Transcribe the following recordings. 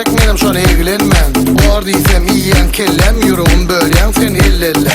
Berjek menem şony eglenmän. Bor diýsem iýýäň kelläm ýüregim bölýäň sen hellelle.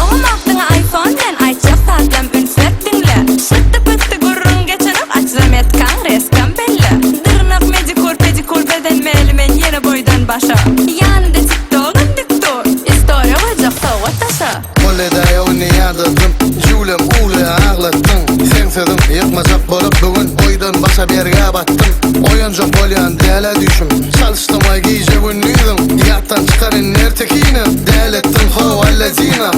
Oňa diňe iPhone men aýtjak zatlam üns berip diňle. Şytdy-pytdy gürrüň geçenok aç zametkaň reskam belle. Dyrnak medikur pedikur bezenmeli men ýene boýdan başa. Ýanymda tiktogam dik dur. Istoriýa goýjak sowgat daşa. Moledaýa ony ýadadym Jüwlem uly aglatdyň Seň sözüň ýykmajak bolup bu gün Boýdan başa bergä batdym Oýanjak bolýan dälä düýşüm Çalyşdymaý gije gündiziň Ýatdan çykar indi ertekinem Däl etdiň how Alladina.